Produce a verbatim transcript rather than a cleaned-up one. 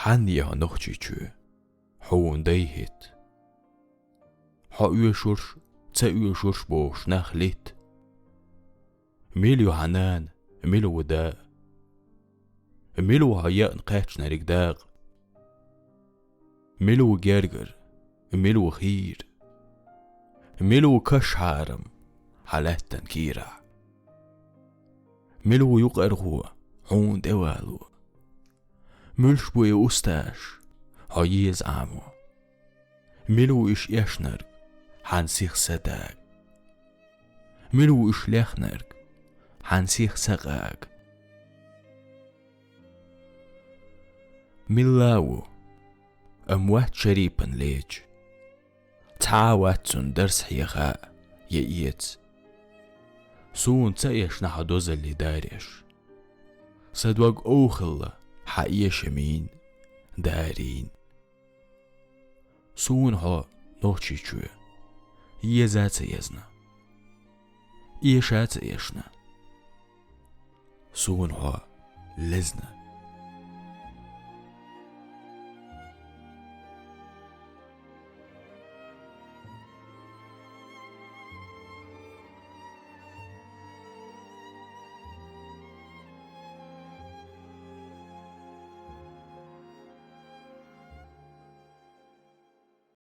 Ӏан я хьо Нохчийчоь, хьуна дай хӀитта. Хьо оьшурш, ца оьшурш бохуш нах литта. Мила ю хьан нана, мила ву да? Мила ву хьо яъна кхаьчнариг дакъа? Мила ву гергара, мила ву хийра? Мила ву каш хьарам хьан лаьттан кийрахь? Мила ву юкъархо хьуна тӀевало? Муьлш бу и усташ, хьо еза Ӏамо? Мила ву уьш эшнарг, хьан сиха са дага? Мила ву уьш лехнарг, хьан сиха са къага? Милла а ву, амма вац Шарипан леча. Цхьа а вац цунна дарс хьеха я эца. Суна ца эшна хьан дозаллий дареш. Сан дог овхалла хьан эшамийн дарийн. Суна хьо Нохчийчоь еза а ца езна, эша а ца эшна. Суна хьо лезна